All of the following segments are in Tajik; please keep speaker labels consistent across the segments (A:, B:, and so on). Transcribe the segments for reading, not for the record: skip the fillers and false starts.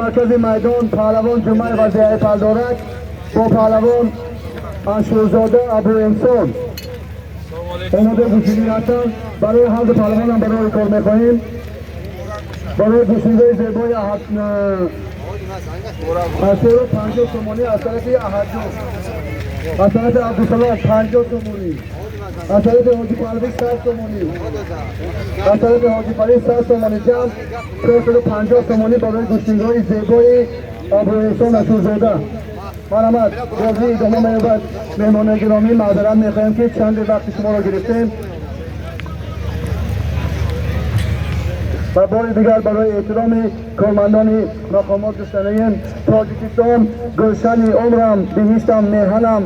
A: Маркази майдон паҳлавон Ҷумаев аз деҳаи Палдорак бо паҳлавон Ашурзода Абуэҳсон омода гӯштигирӣ ҳастанд. Барои ҳар ду паҳлавонам барои кор мехоҳем. Барои гӯштигириҳои зебои 150 сомонӣ аз тарафи Аҳадҷон, аз тарафи Абдусалом 50 сомонӣ, аз тарафи Ҳоҷи Паҳлавӣ 100 сомонӣ, аз тарафи Ҳоҷи Фарид 100 сомонӣ, ҷамъ 450 сомонӣ барои гӯштингиҳои зебои Абуэҳсон Ашурзода. Марҳамат, бозӣ идома меёбад. Меҳмонои гиромӣ, маъзарат мехоҳем, ки чанде вақти шуморо гирифтем ва бори дигар барои эҳтироми кормандони мақомот гуфтанаем: Тоҷикистон гулшани умрам, биҳиштам, меҳанам,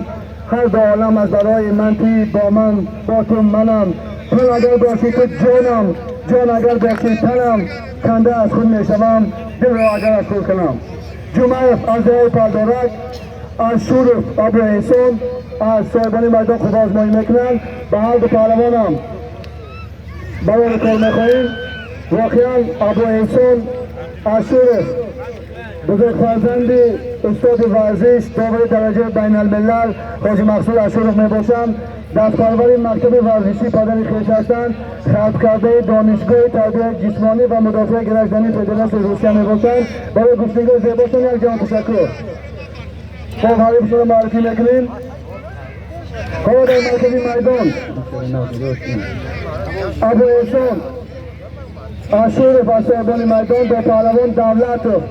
A: ҳар ду олам аз барои ман ти бо ман бо ту манам, тан агар бошӣ ту ҷонам, ҷон агар бошӣ танам, канда аз худ мешавам, дилро агар аз худ кунам. Ҷумаев аз деҳаи Палдорак, Ашуров Абуэҳсон аз соҳибони майдон қувваозмоӣ мекунанд. Ба ҳар ду паҳлавонам барори кор мехоҳем. Воқеан, Абуэҳсон Ашуров бузургфарзанди устоди варзиш, довари дараҷаи байналмилал Ҳоҷи Мақсуд Ашуров мебошанд. Дастпарвари мактаби варзишӣ падари хеш ҳастанд. Хатмкардаи Донишгоҳи тарбияи ҷисмонӣ ва мудофиаи граждании Федератсияи Русия мебошанд. Барои гӯштингиҳои зебошон як ҷаҳон ташаккур. Хоб, ҳарифшонро муаррифӣ мекунем. Ҳоло дар маркази майдон Абуэҳсон Ашуров аз соҳибони майдон бо паҳлавон Давлатов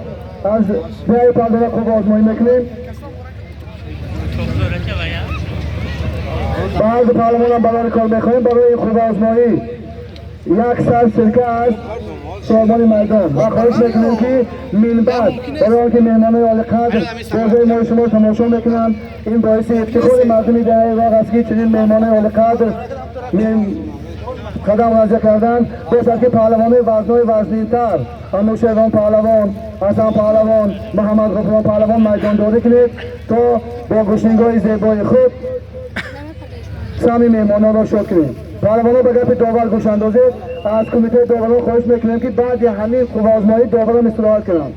A: аз деҳаи Палдора қувваозмоӣ мекунем. Ба ҳар ду паҳлавонам барори кор мехоҳем. Барои қувваозмоӣ як сар сирка аст соҳибони майдон ва хоҳиш мекунем, ки минбаъд барои он ки меҳмонои олиқадр бозии мои шумо тамошо мекунанд, ин боиси ифтихори мардуми деҳаи Роғ аст, ки чунин меҳмонои олиқадр қадам ранҷа карданд. Бошад, ки паҳлавонои вазнҳои вазнинтар, Анушервон паҳлавон, Ҳасан паҳлавон, Муҳаммад Ғуфрон паҳлавон, майдондорӣ кунед, то бо гӯштингоҳи зебои худ сами меҳмононро шод кунем. Паҳлавонон, ба гапи довар гӯш андозед. Аз кумитаи доварон хоҳиш мекунем, ки баъди ҳамин қувваозмоӣ доварон истироҳат кунанд.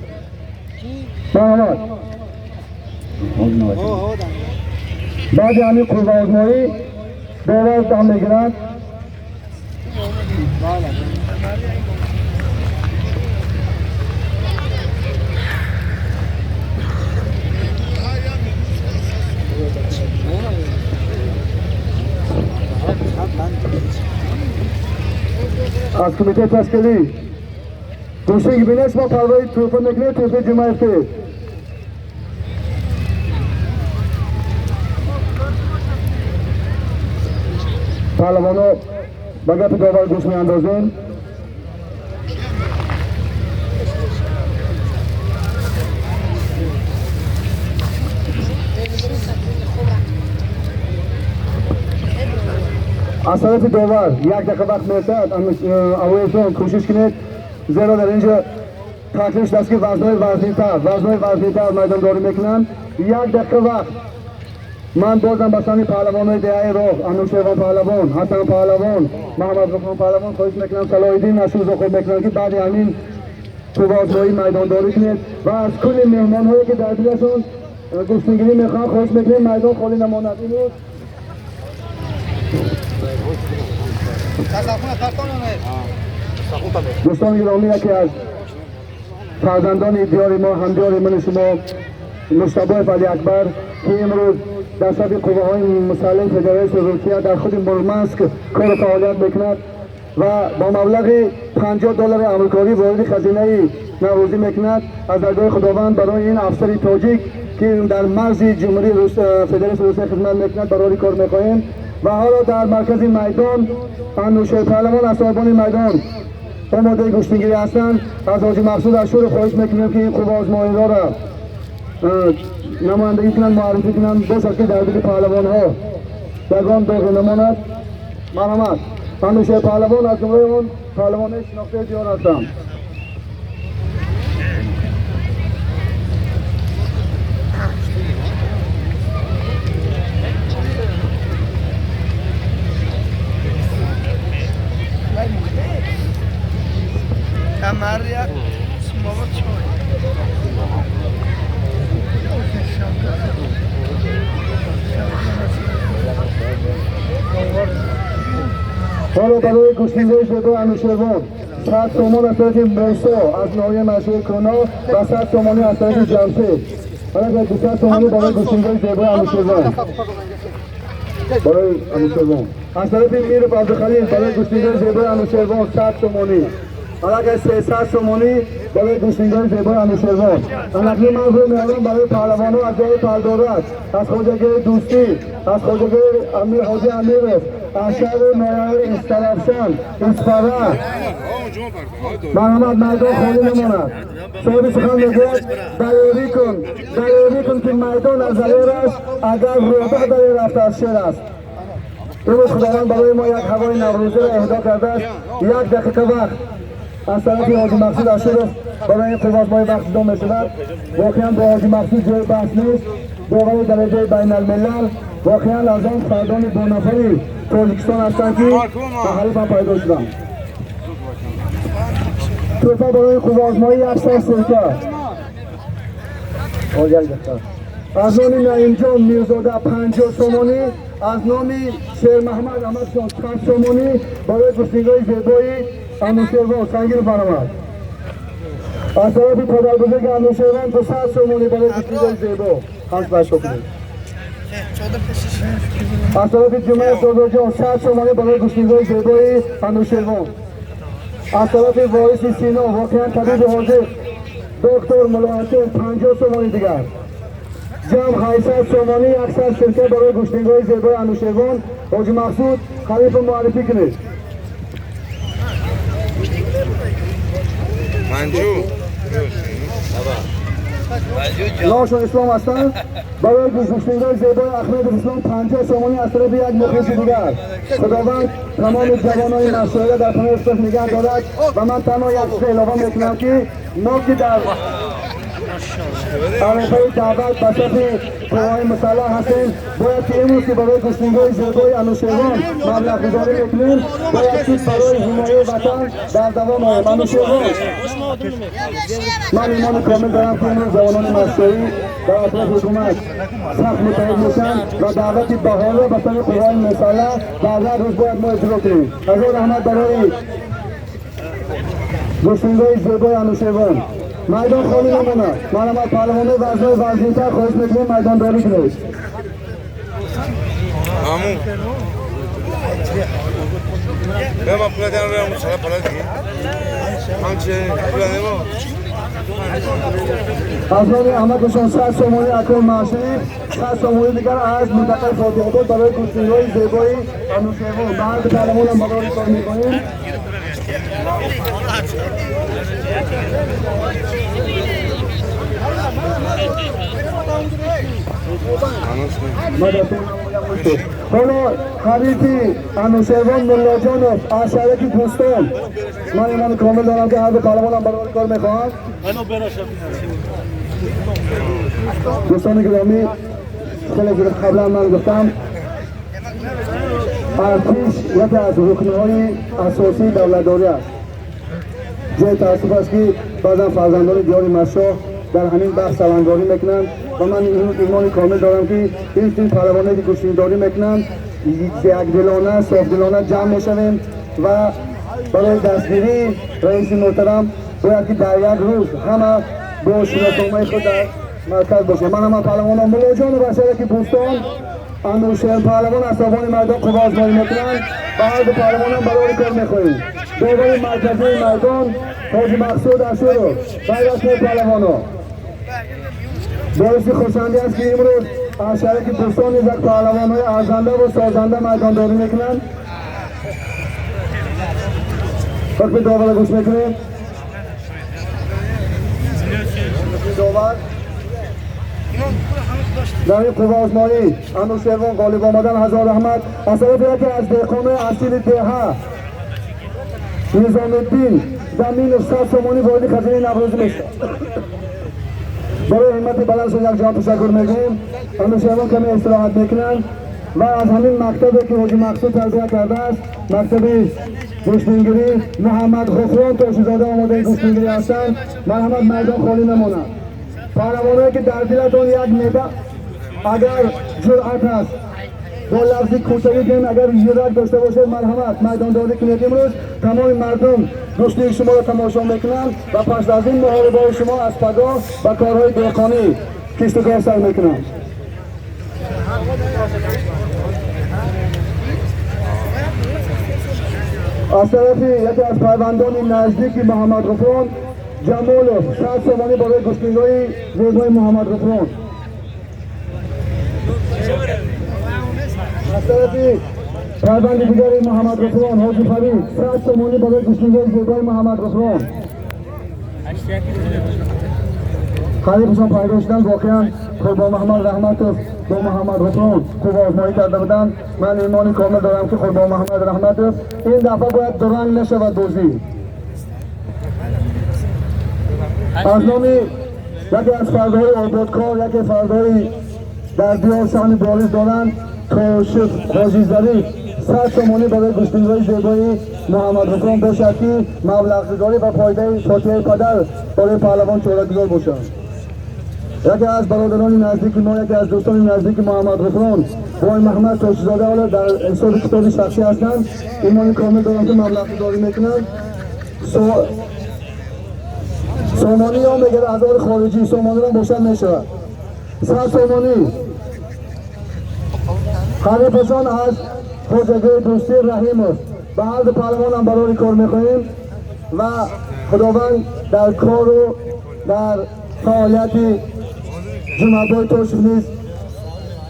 A: Марҳамат, баъди ҳамин қувваозмоӣ довар дам мегиранд. Аз кумитаи ташкилӣ гӯштинг бинед, шумо парвои тӯҳфа мекунед, тӯҳфаи Ҷумаев ки паҳлавоно ба гапи довар гӯш меандозем. Аз тарафи довар як дақиқа вақт мерасад. Абуэҳсон, кӯшиш кунед, зеро дар инҷо таклиф шудааст, ки вазнҳои вазнинтар майдондорӣ мекунанд. Як дақиқа вақт. Ман бозам ба сами паҳлавонои деҳаи Роғ, Анушервон паҳлавон, Ҳасан паҳлавон, Маҳаммад Ғуфрон паҳлавон хоҳиш мекунам, Салоҳиддин Ашурзо хоҳиш мекунам, ки баъди ҳамин қувваозмоӣ майдондорӣ кунед ва аз кулли меҳмонҳое, ки дар дилашон гӯштингирӣ мехоҳанд, хоҳиш мекунем, майдон холӣ намонад имрӯз. Дӯстони гиромӣ, яке аз фарзандони диёри мо, ҳамдиёри мани шумо, Муштабоев Алиакбар, ки имрӯз дар сафи қувваҳои мусаллаҳи Федератсияи Русия дар худи Мурманск кору фаъолият мекунад ва бо маблағи 50 доллари амрикоӣ вориди хазинаи наврӯзӣ мекунад. Аз даргоҳи Худованд барои ин афсари тоҷик, ки дар марзи Ҷумҳурии Федератсияи Русия хизмат мекунад, барори кор мехоҳем. Ва ҳоло дар маркази майдон Анушер паҳлавон аз соҳибони майдон омодаи гӯштингирӣ ҳастанд. Аз Ҳоҷи Мақсуд Ашуров хоҳиш мекунем, ки ин қувваозмоиҳоро намояндагӣ кунанд, муаррифӣ кунанд. Бошад, ки дар дили паҳлавонҳо ягон доғе намонад. Марҳамат, Анушер паҳлавон аз ҷумлаи он паҳлавонои шинохтаи диёр ҳастанд.
B: Kamarya, baba.
A: ҳоло барои гӯштингоҳи зебои Анӯшервон 100 сомон аз тарафи Мусо аз ноҳияи Машҳури Куно ва 100 сомонӣ аз тарафи Ҷамшед. Ҳоло 200 сомонӣ барои гӯштингоҳи зебои Анӯшервон. Барои Анӯшервон. Аз тарафи Миров Абдухалил барои гӯштингоҳи зебои Анӯшервон 100 сомонӣ. Алакай 300 сомонӣ барои гӯштингоҳи зебои Анӯшервон. Анакнун ман рӯ меорам барои паҳлавонҳо аз ҷои Палдорак, аз хоҷагии Дӯстӣ, аз хоҷагии Амир Ҳоҷи Амиров, аз шаҳри ноҳияи Истаравшан, Исфара. Марҳамат, майдон холӣ намонад. Соҳиби сухан мегӯяд: далерӣ кун, далерӣ кун, ки майдон аз далераш, агар рӯбоҳ далер рафта аз шер аст. Имрӯз Худованд барои мо як ҳавои наврӯзиро эҳдо кардааст. Як дақиқа вақт аз тарафи Ҳоҷи Мақсуд Ашуров барои ин қувватмои вақт ҷудо мешавад. Воқеан бо Ҳоҷи Мақсуд ҷои баҳс нест. Довари дараҷаи байналмилал, воқеан аз он фардони бонафари Тоҷикистон ҳастанд, ки ба ҳарифам пайдо шуданд. Тӯҳфа барои қувваозмоӣ як сар сирка. Як дақиқа. Аз номи Наимҷон Мирзода 50 сомонӣ, аз номи Шермаҳмад Аҳмадшон 100 сомонӣ барои гӯштингоҳи зебои Анӯшервон. Сангин фаромад. Аз тарафи падарбузурги Анӯшервон 200 сомонӣ барои гӯштингоҳи зебо. Ҳамс башо кунед. Аз тарафи Ҷумъаи Созоҷон 100 сомонӣ барои гӯштингоҳи зебои Анӯшервон. Аз тарафи Воиси Сино, воқеан табиби ҳозир, доктор Мулоҳасин, 50 сомонӣ дигар. Ҷамъ 800 сомонӣ, як сар сирка барои гӯштингоҳи зебои Анӯшервон. Ҳоҷи Мақсуд, ҳарифро муаррифӣ кунед.
B: Манҷу.
A: Ношон Ислом ҳастанд. Барои гӯштингоҳи зебои Аҳмедов Ислом 50 сомонӣ аз тарафи як мухлиси дигар. Худованд тамоми ҷавонони машоира дар паноҳи худ нигаҳ дорад ва ман танҳо як чиз илова мекунам, ки мо ки дар арафаи даъват ба сафи қувваҳои мусаллаҳ ҳастем, бояд ки имрӯз ки барои гӯштингоҳи зебои Анӯшервон маблағгузорӣ мекунем, бояд ки барои ҳимояи ватан дар давом оем. Анӯшервон, ман имони комил дорам, ки имрӯз ҷавонони машоӣ дар атрофи ҳукумат сахт муттаҳид мешаванд ва даъвати баҳорро ба сафи қувваҳои мусаллаҳ дар як рӯз бояд мо иҷро кунем. Ҳазор раҳмат барои гӯштингоҳи зебои Анӯшервон. Майдон холӣ намонад. Марҳамат, паҳлавонои вазнҳои вазнинтар, хоҳиш мекунем, майдондорӣ кунед.
B: Аму. Бема пула дар рам сала пала ди. Ҳамче пула немо.
A: Аз номи Аҳмадшон 100 сомонӣ Акром Маҳшариф, 100 сомонӣ дигар аз минтақаи Фотиҳобод барои гӯштингоҳи зебои Анӯшервон. Ба ҳар ду паҳлавонам барори кор мекунем. Ҳоло ҳарифи Анӯшервон Муллоҷонов аз шаҳраки Бӯстон. Ман имони комил дорам, ки ҳар ду паҳлавонам барори кор мехоҳанд. Дӯстони гиромӣ, хеле қаблан ман гуфтам, артиш яке аз рукнҳои асосии давлатдорӣ аст. Ҷои таассуф аст, ки баъзан фарзандони диёри Машоҳ дар ҳамин бахш савангорӣ мекунанд ва ман имони комил дорам, ки ин чунин паҳлавоне ки гӯштиндорӣ мекунанд, якдилона, софдилона ҷамъ мешавем ва барои дастгирии раиси муҳтарам бояд ки дар як рӯз ҳама бо шиносномаи худ дар марказ бошем. Ман ҳама паҳлавонон Муллоҷонов аз шаҳраки Бӯстон, Анӯшер паҳлавон аз собони майдон қувва озмоӣ мекунанд. Ба ҳар ду паҳлавонам барори кор мехоҳем. Довари марказии майдон Ҳоҷи Мақсуд Ашуров. Ғайр аз паҳлавоно, боиси хурсандӣ аст, ки имрӯз аз шаҳраки Бӯстон низ як паҳлавонҳои арзанда ва созанда майдондорӣ мекунанд. Ҳукми доварро гӯш мекунем. Довар дар ин қувваозмоӣ Анӯшервон ғолиб омадан. Ҳазор раҳмат. Аз тарафи яке аз деҳқонои асили деҳа Низомиддин Даминов 100 сомонӣ вориди хазинаи наврӯзӣ мешавад. Барои ҳиммати баландшон як ҷаҳон ташаккур мегӯем. Анӯшервон каме истироҳат мекунанд ва аз ҳамин мактабе ки Ҳоҷи Мақсуд тарбия кардааст, мактаби гӯштингирӣ, Муҳаммад Ғуфрон Тошизода омодаи гӯштингирӣ ҳастанд. Марҳамат, майдон холӣ намонад. Паҳлавоное ки дар дилатон як меда агар ҷуръат аст, با لفظی کوچکی گیم اگر یورک داشته باشید مرحمت میدان کنید. امروز تمام مردم گشتی شما را تماشا میکنند و پس از این محاربه شما از پگاه و کارهای دهقانی کشت و کار سر میکنند. از طرف یکی از پیوندان نزدیک محمد غفران جمالов 100 сомонӣ барои гӯштингоҳи зебои Муҳаммад Ғуфрон. Аз тарафи пайванди дигари Муҳаммад Ғуфрон Ҳоҷи Фарид 100 сомонӣ барои гӯштингоҳи зебои Муҳаммад Ғуфрон. Ҳарифшон пайдо шуданд. Воқеан Қурбон Муҳаммад Раҳматов бо Муҳаммад Ғуфрон хуб озмоӣ карда буданд. Ман имони комил дорам ки Қурбон Муҳаммад Раҳматов ин дафъа бояд дуранг нашавад бозӣ. Аз номи яке аз фардҳои ободкор, яке фардҳои дар диёр саҳми бориз доранд, Тошиф Ҳоҷи Зариф 100 сомонӣ барои гӯштингоҳи зебои Муҳаммад Ғуфрон бошад ки маблағгузорӣ ба фоидаи фотиҳаи падар барои паҳлавон чорагузор бошад. Яке аз бародарони наздики мо, яке аз дӯстони наздики Муҳаммад Ғуфрон бой Маҳмад Тошизода ҳоло дар ҳисоби китоби шахсӣ ҳастанд. Имони комил дорам ки маблағгузорӣ мекунанд. Сомонӣ ё мегирад аз ори хориҷӣ, сомониро бошад мешавад. 100 сомонӣ. Ҳарифашон аз хоҷагии дӯстӣ Раҳимов. Ба ҳар ду паҳлавонам барори кор мехоҳем ва Худованд дар кору дар фаъолияти Ҷумъабой Тошев низ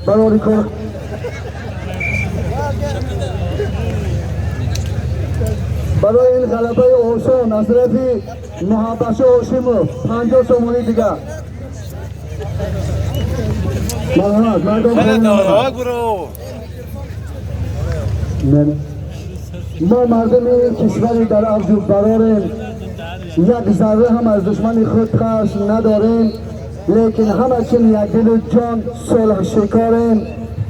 A: барори кор. Барои ин ғалабаи осон аз тарафи Муҳаббатшо Ҳошимов 50 сомонӣ дигар. Марҳамат, мардум. Мо мардуми кишвари дар авҷу барорем, як зарра ҳам аз душмани худ хашм надорем, лекин ҳама чун якдилу ҷон сулҳ шикорем.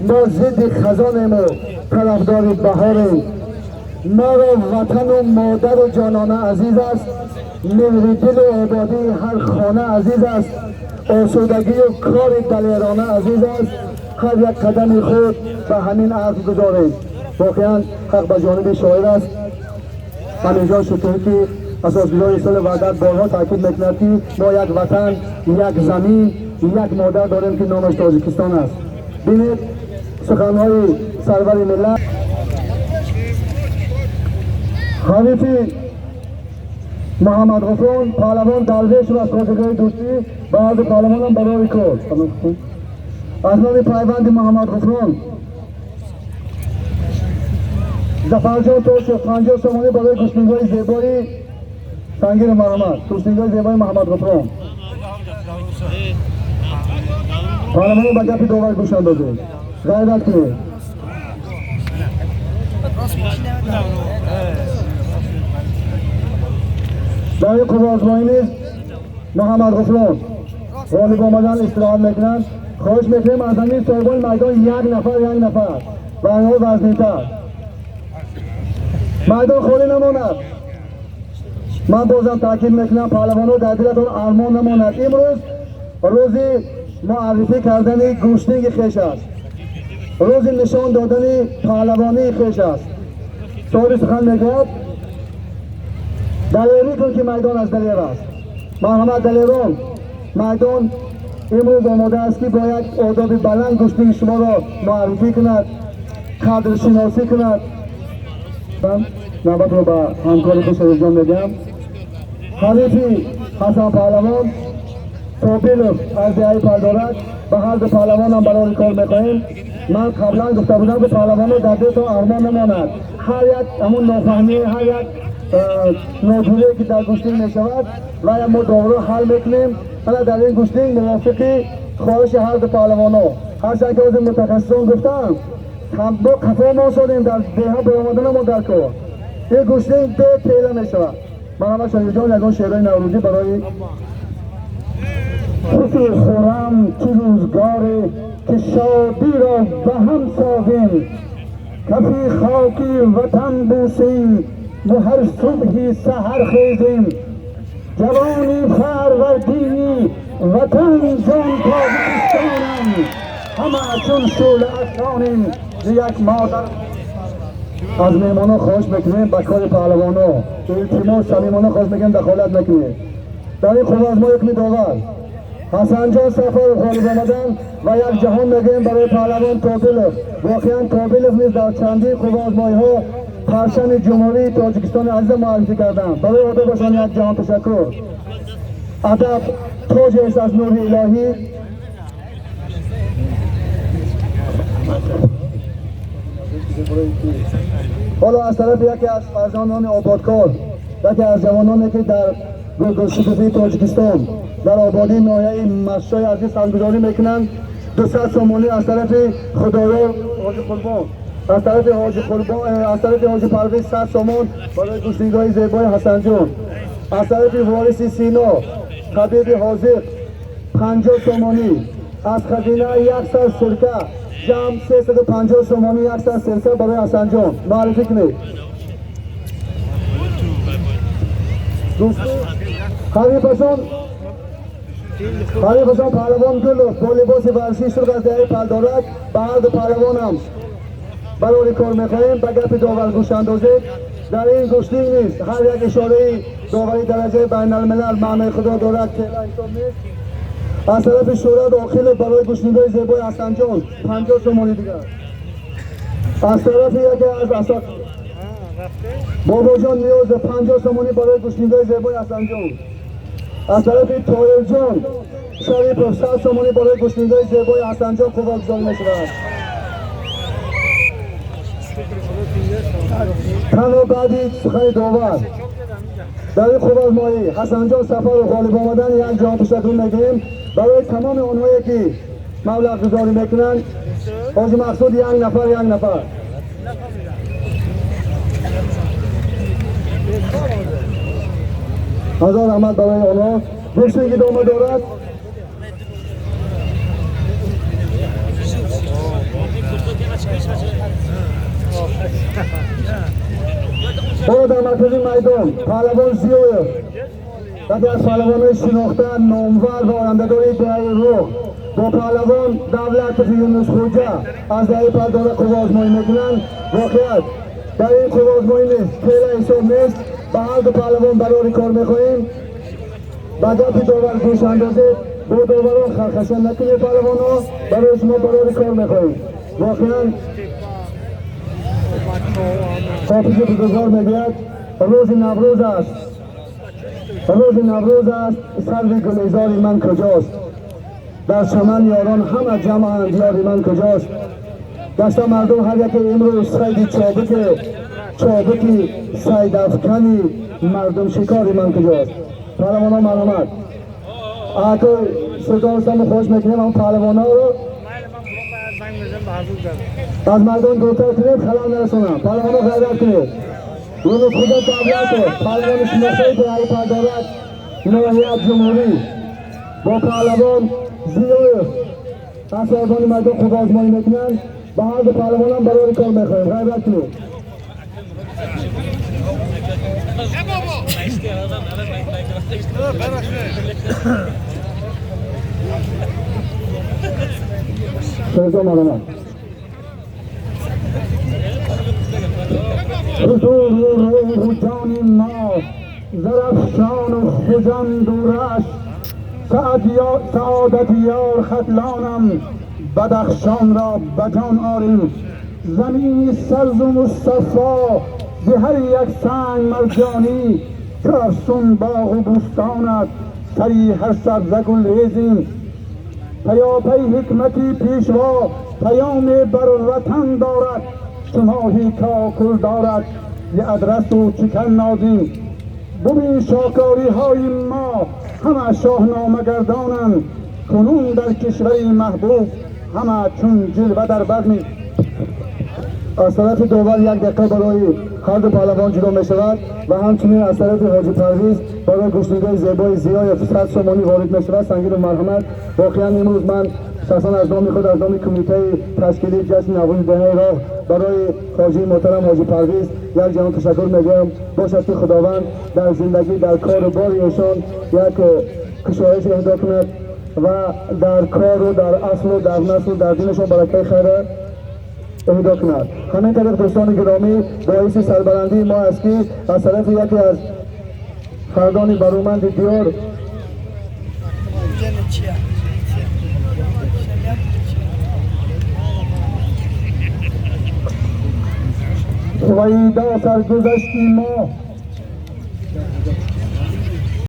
A: Мо зидди хазонему тарафдори баҳорем. Моро ватану модару ҷонона азиз аст, меҳри дилу ободии ҳар хона азиз аст, осудагию кори далерона азиз аст. Ҳар як қадами худ ба ҳамин аҳд гузорем. Воқеан ҳақ ба ҷониби шоир аст. Ҳаминҷо шукр ки асосгузори сулҳу ваҳдат борҳо таъкид мекунад ки мо як ватан, як замин, як модар дорем ки номаш Тоҷикистон аст. Бинед суханҳои сарвари миллат. Ҳарифи Муҳаммад Ғуфрон паҳлавон Дарвешов аз хоҷагии дӯстӣ ба ҳар ду паҳлавонам барори кор. Аз номи пайванди Муҳаммад Ғуфрон Зафарҷон Тошев 50 сомонӣ барои гӯштингоҳи зебои Сангини Муҳаммад, гӯштингоҳи зебои Муҳаммад Ғуфрон. Паҳлавонон ба гапи довар гӯш андозед, ғайрат кунед. Дар ин қувваозмоӣ низ Муҳаммад Ғуфрон ғолиб омадан истироҳат мекунанд. Хоҳиш мекунем аз ҳамин соҳибони майдон як нафар, як нафар ва онҳо вазнинтар. Майдон холӣ намонад. Ман бозам таъкид мекунам, паҳлавонҳо дар дилатон армон намонад. Имрӯз рӯзи муаррифӣ кардани гӯштинги хеш аст, рӯзи нишон додани паҳлавонии хеш аст. Соҳиби сухан мегӯяд: далерӣ кун ки майдон аз далер аст. Марҳамат далерон, майдон имрӯз омода аст ки бо як одоби баланд гӯштинги шуморо муаррифӣ кунад, қадршиносӣ кунад. Навбатро ба ҳамкори худ Шарифҷон медиҳам. Ҳарифи Ҳасан паҳлавон Тобилов аз деҳаи Палдорак. Ба ҳар ду паҳлавонам барори кор мехоҳем. Ман қаблан гуфта будам ки паҳлавонҳо дар дилтон армон намонад. Ҳар як ҳамун нофаҳмӣ, ҳар як ноҷурие ки дар гӯштинг мешавад ва мо доваро ҳал мекунем. Ана дар ин гӯштинг мувофиқи хоҳиши ҳар ду паҳлавонҳо, ҳарчанд ки ҳозир мутахассисон гуфтанд мо қафо монсодем, дар деҳа баромаданамо дар кор. Ин гӯштинг бе тела мешавад. Марҳамат Шарифҷон, ягон шеърҳои наврӯзӣ барои
C: خوشی خورم چه روزگاری که شادی را به هم سازیم، کفی خاکی وطن بوسیم و هر صبحی سحر خیزیم. جوانی فروردینی وطن جان تاجیکستانم، همه چون شعله افشانیم.
A: یک مادر از مهمانا خواهش میکنیم به کار پهلوانا التماس صمیمانه خواهش میکنیم دخالت نکنید. در این قوه یک داور حسن جان سفر غالب آمدن و یک جهان میگوییم برای پهلوان تابیلов. واقعا تابیلов نیز در چندین قوه ها پرچم جمهوری تاجیکستان عزیز معرفی کردند. برای آدابشان یک جهان تشکر. ادب تاج است از نور الهی. حالا از طرف یکی از فرزندان آبادکار، یکی از جوانانی که در گلشکوفی تاجیکستان در آبادی ناحیه مشای عزیز سنگذاری میکنند، 200 سومالی از طرف خدایار حاجی قربان، از طرف حاجی قربان، از طرف حاجی پرویز 100 سومان برای گوشتینگاه زیبای حسن جان، از طرف وارث سینا طبیب حاضر 50 سومانی، از خزینه یک سر سرکه جمع 350 سومانی یک سر سرکه برای حسن جان معرفی کنید. دوستان حریفشان پهلوان گلوف با لباس ورزشی سرخ از دهه پلدارک. به هر دو پهلوان هم برای کار میخواهیم به گپ داور گوش اندازید. در این گوشتی نیست هر یک اشاره داوری درجه بین الملل معنای خود را دارد که حساب نیست. از طرف شورا داخل برای گوشتینگاه زیبای حسن جان 50 سومانی دیگر. از طرف یکی از اساتید بابا جان نیاز 50 سومانی برای گوشتینگاه زیبای حسن جان. از طرف طاهر جان شریف 100 سومانی برای گوشتینگاه زیبای حسن جان قوه می‌شود. تنها بعدی سخن داور در این خوب حسن جان سفر و غالب آمدن یک جهان تشکر میگیم برای تمام آنهایی که مبلغ گذاری میکنند. حاجی مقصود یک نفر یک نفر. هزار رحمت برای آنها. گوشتی ادامه دارد. با در مرکز میدان پهلوان زیایف، یکی از پهلوان‌های شناخته، نامور و آینده‌دار دهه روح، با پهلوان دولت یونس خوجه از دهه پلداره قوه آزمایی میکنند. واقعیت در این قوه آزمایی نیست، تیله حساب نیست. به هر دو پهلوان برای کار میخواهیم. به گپ داور گوش اندازید، با داوران خرخشه نکنید. پهلوان ها برای شما برای کار میخواهیم. واقعا حافظ بزرگوار میگوید روز نوروز است، روز نوروز است، سرو گلزار من کجاست؟ در چمن یاران همه جمعند، یار من کجاست؟ دست مردم هر یک امروز سید چابک چابکی سید افکنی مردم شکاری من کجاست؟ پهلوان ها مرحمت. اکو سلطان اسلام خوش میکنیم هم پهلوان ها رو از مردم دورتر کنید، خلال نرسونم. پهلوان ها غیرت کنید. یونس خدا دولت پهلوان شناسایی دهه پردارد ناحیه جمهوری با پهلوان زیایف از سازمان مردم خوب آزمایی میکنند. به هر دو پهلوان هم برای کار میخواهیم. غیرت کنید. سلطان مرحمت. حضور روح جان ما زرفشان و خجان دورش، سعادت یار ختلانم بدخشان را بجان آریم. زمینی سبز و مصفا ز هر یک سنگ مرجانی، چو افسون باغ و بوستانت سری هر سبزه گل ریزیم. پیاپی حکمتی پیشوا پیام بر وطن دارد، چو ماهی کاکل دارد ز ادرس و چکن نازیم. ببین شاکاری های ما همه شاهنامه گردانند، کنون در کشوری محبوب همه چون جلوه در بزمی. از طرف داور یک دقیقه برای هر دو پهلوان جدا می شود و همچنین از طرف حاجی پرویز برای گوشتینگاه زیبای زیای 100 سومانی وارد می شود. سنگین و مرحمت. واقعا امروز من شخصا از نام خود، از نام کمیته تشکیلی جشن نوروز دهه راه برای حاجی محترم حاجی پرویز یک جهان تشکر میگویم. باشد که خداوند در زندگی، در کار و بار ایشان یک کشایش اهدا کند و در کار و در اصل و در نسل و در دینشان برکه خیره اهدا کند. همین طریق دوستان گرامی، باعث سربلندی ما است که از طرف یکی از فردان برومند دیار هویدا سرگذشتی ما